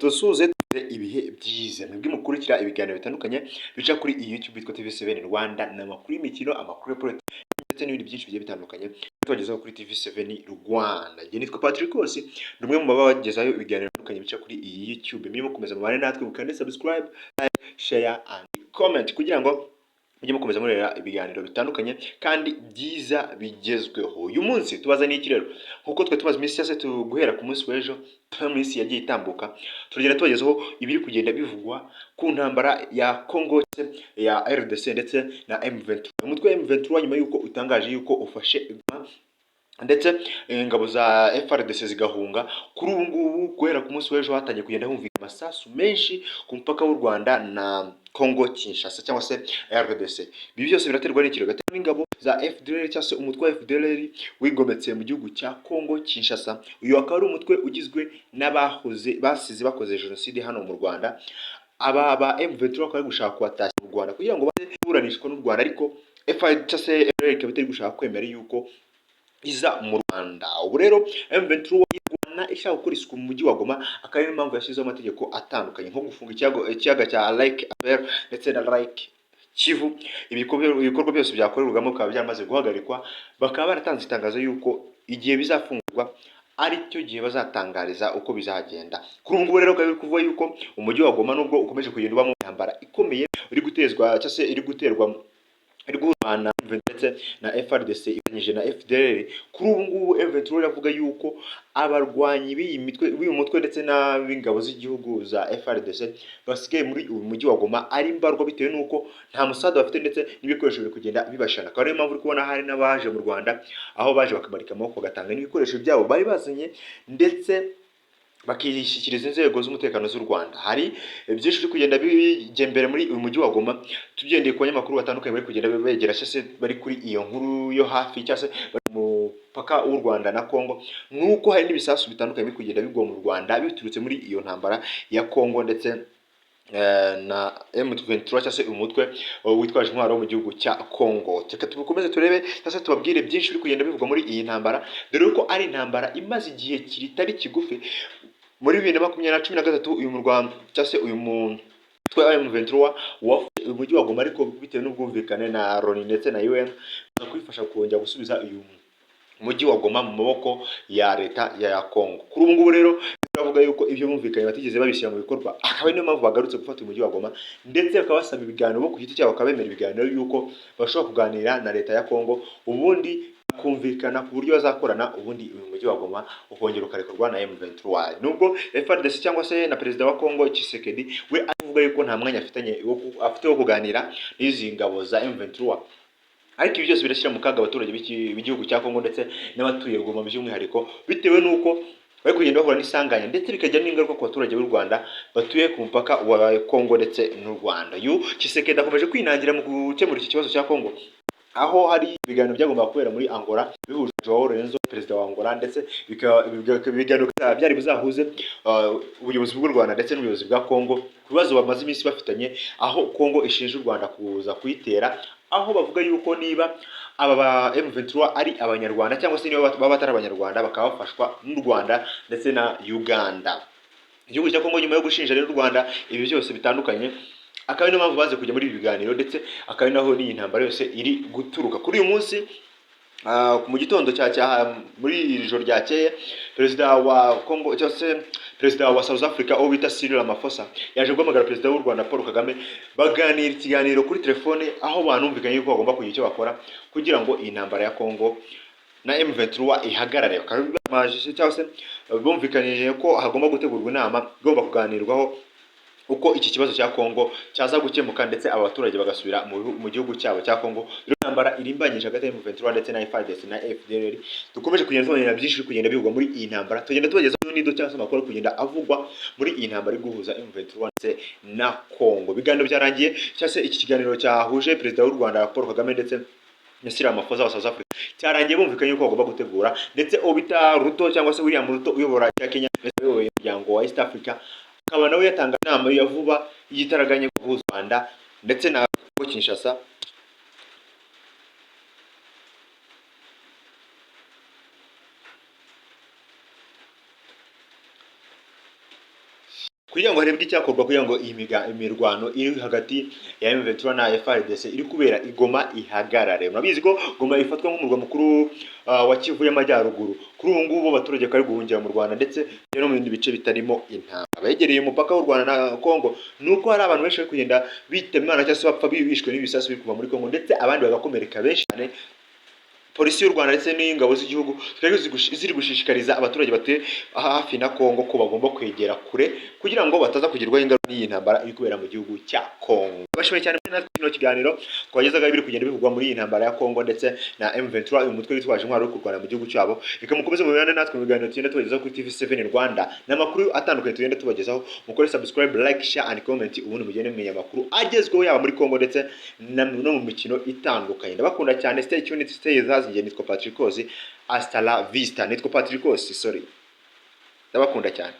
Tubasuhuze, tugire ibihe byiza. Mwebwe mukurikira ibiganiro bitandukanye bica kuri iyi YouTube yitwa TV7 Rwanda, ni amakuru y'imikino, amakuru ya politiki ndetse n'ibindi byinshi bigiye bitandukanye tubagezaho kuri TV7 Rwanda. Njye nitwa Patrick Osi, ni umwe mu babagezaho ibiganiro bitandukanye bica kuri iyi YouTube. Mwe mukomeza mubane natwe, mukande subscribe, like, share and comment kugira ngo mujye mukomeza mureba ibiganiro bitandukanye kandi byiza bigezweho. Uyu munsi tubazaniye iki rero? Nkuko twe tumaze iminsi yose guhera ku munsi w'ejo, mu minsi yagiye itambuka, turagenda tubagezaho ibiri kugenda bivugwa ku ntambara ya Congo ya RDC ndetse na M23. Umutwe wa M23, nyuma y'uko utangaje yuko ufashe Goma ndetse ingabo za FARDC zigahunga, kuri ubu ngubu guhera ku munsi w'ejo hatangiye kugenda humvikana amasasu menshi ku mupaka w'u Rwanda na Congo Kinshasa cyangwa se RDC. Ibi byose biraterwa n'ikiro biraterwa n'ingabo za FDLR cyangwa se umutwe wa FDLR wigometse mu gihugu cya Congo Kinshasa. Uyu akaba ari umutwe ugizwe n'abahoze basize bakoze jenoside hano mu Rwanda. Aba ba M23 bakaba bari gushaka kubatashya mu Rwanda kugira ngo baze kuburanishwa n'u Rwanda, ariko FARDC cyangwa se FDLR ikaba itari gushaka kwemera yuko iza mu Rwanda. Ubu rero M23 irwana ishaka gukora isuku mu mujyi wa Goma, akaba ariyo mpamvu yashyizeho amategeko atandukanye nko gufunga ikiyaga cya Lake Albert ndetse na Lake Kivu. Ibikorwa byose byakorerwagamo bikaba byamaze guhagarikwa, bakaba baratanze itangazo yuko igihe bizafungurwa ari cyo gihe bazatangariza uko bizagenda. Kuri ubu ngubu rero bikaba biri kuvuga yuko umujyi wa Goma, nubwo ukomeje kugenda ubamo intambara ikomeye iri gutezwa cyangwa se iri guterwa, iri guhana ndetse na FARDC ifatanyije na FDLR, kuri ubu ngubu M23 iravuga yuko abarwanyi b'iyi mitwe, b'uyu mutwe ndetse n'ab'ingabo z'igihugu za FARDC basigaye muri uyu mujyi wa Goma ari mbarwa, bitewe n'uko nta musada bafite ndetse n'ibikoresho biri kugenda bibashana. Akaba ariyo mpamvu uri kubona hari n'abaje mu Rwanda, aho baje bakamarika amaboko, bagatanga n'ibikoresho byabo bari bazanye ndetse bakishyikiriza inzego z'umutekano z'u Rwanda. Hari byinshi biri kugenda bijya mbere muri uyu mujyi wa Goma, tugendeye ku banyamakuru batandukanye bari kugenda begera cyangwa se bari kuri iyo nkuru yo hafi cyangwa se bari mu mupaka w'u Rwanda na Congo, nuko hari n'ibisasu bitandukanye biri kugenda bigwa mu Rwanda biturutse muri iyo ntambara ya Congo ndetse na M23 cyangwa se umutwe witwaje intwaro wo mu gihugu cya Congo. Reka tubikomeze turebe cyangwa se tubabwire byinshi biri kugenda bivugwa muri iyi ntambara, dore ko ari intambara imaze igihe kitari kigufi. Muri 2023 uyu murwa cyangwa se uyu mutwe wa M23 wafashe umujyi wa Goma, ariko bitewe n'ubwumvikane na Loni ndetse na UN baza kwifasha kongera gusubiza uyu mujyi wa Goma mu maboko ya leta ya Congo. Kuri ubu ngubu rero bavuga yuko ibyo bumvikanye batigeze babishyira mu bikorwa, akaba ari niyo mpamvu bagarutse gufata umujyi wa Goma, ndetse bakaba basaba ibiganiro bo ku giti cyabo, bakaba bemera ibiganiro yuko bashobora kuganira na leta ya Congo, ubundi kumvikana ku buryo bazakorana, ubundi uyu mujyi wa Goma ukongera ukarekurwa na M23. Nubwo FARDC cyangwa se na perezida wa Congo Tshisekedi we avuga yuko nta mwanya afitanye afite wo kuganira n'izi ngabo za M23, ariko ibi byose birashyira mu kaga abaturage b'igihugu cya Congo ndetse n'abatuye Goma by'umwihariko, bitewe n'uko bari kugenda bahura n'isanganya ndetse bikagira n'ingaruka ku baturage b'u Rwanda batuye ku mupaka wa Congo ndetse n'u Rwanda. Yu Tshisekedi akomeje kwinangira mu gukemura iki kibazo cya Congo, aho hari ibiganiro byagombaga kubera muri Angola bihuje Joao Lourenço, perezida wa Angola, ndetse ibiganiro byari buzahuze ubuyobozi bw'u Rwanda ndetse n'ubuyobozi bwa Congo ku bibazo bamaze iminsi bafitanye, aho Congo ishinja u Rwanda kuza kuyitera, aho bavuga yuko niba aba ba M23 ari abanyarwanda cyangwa se niba baba batari abanyarwanda bakaba bafashwa n'u Rwanda ndetse na Uganda. Igihugu cya Congo nyuma yo gushinja rero u Rwanda ibi byose bitandukanye, akaba ari niyo mpamvu baze kujya muri ibi biganiro, ndetse akaba ari naho n'iyi ntambara yose iri guturuka. Kuri uyu munsi mu gitondo cya muri iri joro ryakeye, perezida wa Congo cyangwa se perezida wa South Africa, uwo bita Cyril Ramaphosa, yaje guhamagara perezida w'u Rwanda Paul Kagame, baganira ikiganiro kuri telefone, aho banumvikanye yuko bagomba kugira icyo bakora kugira ngo iyi ntambara ya Congo na M23 ihagarare. Bakaba cyangwa se bumvikanije ko hagomba gutegurwa inama igomba kuganirwaho uko iki kibazo cya Congo cyaza gukemuka, ndetse aba baturage bagasubira mu gihugu cyabo cya Congo. Rero intambara irimbanyije hagati ya M23 ndetse na FARDC na FDLR, dukomeje kugenda tubonera byinshi biri kugenda bivugwa muri iyi ntambara, tugenda tubagezaho n'ido cyangwa se amakuru ari kugenda avugwa muri iyi ntambara iri guhuza M23 ndetse na Congo. Ibiganiro byarangiye cyangwa se iki kiganiro cyahuje perezida w'u Rwanda Paul Kagame ndetse na Cyril Ramaphosa wa South Africa cyarangiye bumvikanye yuko bagomba gutegura, ndetse uwo bita Ruto cyangwa se William Ruto uyobora cya Kenya ndetse uyoboye umuryango wa East Africa, akaba nawe yatanga inama ya vuba y'igitaraganya guhuza u Rwanda ndetse na Congo Kinshasa. Kugira ngo harebwe icyakorwa kugira ngo iyi imirwano iri hagati ya M23 na FARDC iri kubera i Goma ihagarare. Murabizi ko Goma ifatwa nk'umurwa mukuru wa Kivu y'Amajyaruguru. Kuri ubu ngubu abaturage bari guhungira mu Rwanda ndetse no mu bindi bice bitarimo intambara. Abegereye umupaka w'u Rwanda na Congo, nuko hari abantu benshi bari kugenda bitaba Imana cyangwa se bapfa bishwe n'ibisasu biri kuva muri Congo, ndetse abandi bagakomereka benshi cyane. Polisi y'u Rwanda ndetse n'ingabo z'igihugu zikaba ziri gushishikariza abaturage batuye hafi na Congo ko bagomba kwegera kure kugira ngo bataza kugirwaho ingaruka n'iyi ntambara iri kubera mu gihugu cya Congo. Bashimiye cyane muri natwe kino kiganiro twagezaga ibiri kugenda bivugwa muri iyi ntambara ya Congo ndetse na M23, uyu mutwe witwaje intwaro uri kurwana mu gihugu cyabo. Reka mukomeze mubane natwe mu biganiro tugenda tubagezaho kuri TV7 Rwanda n'amakuru atandukanye tugenda tubagezaho. Mukore subscribe, like, share and comment, ubundi mugende mumenya amakuru agezweho yaba muri Congo ndetse no mu mikino itandukanye. Ndabakunda cyane. Stay tuned, stay with us. Njye nitwa Patrick Ozi. Hasta la vista. Nitwa Patrick Ozi, sorry. Ndabakunda cyane.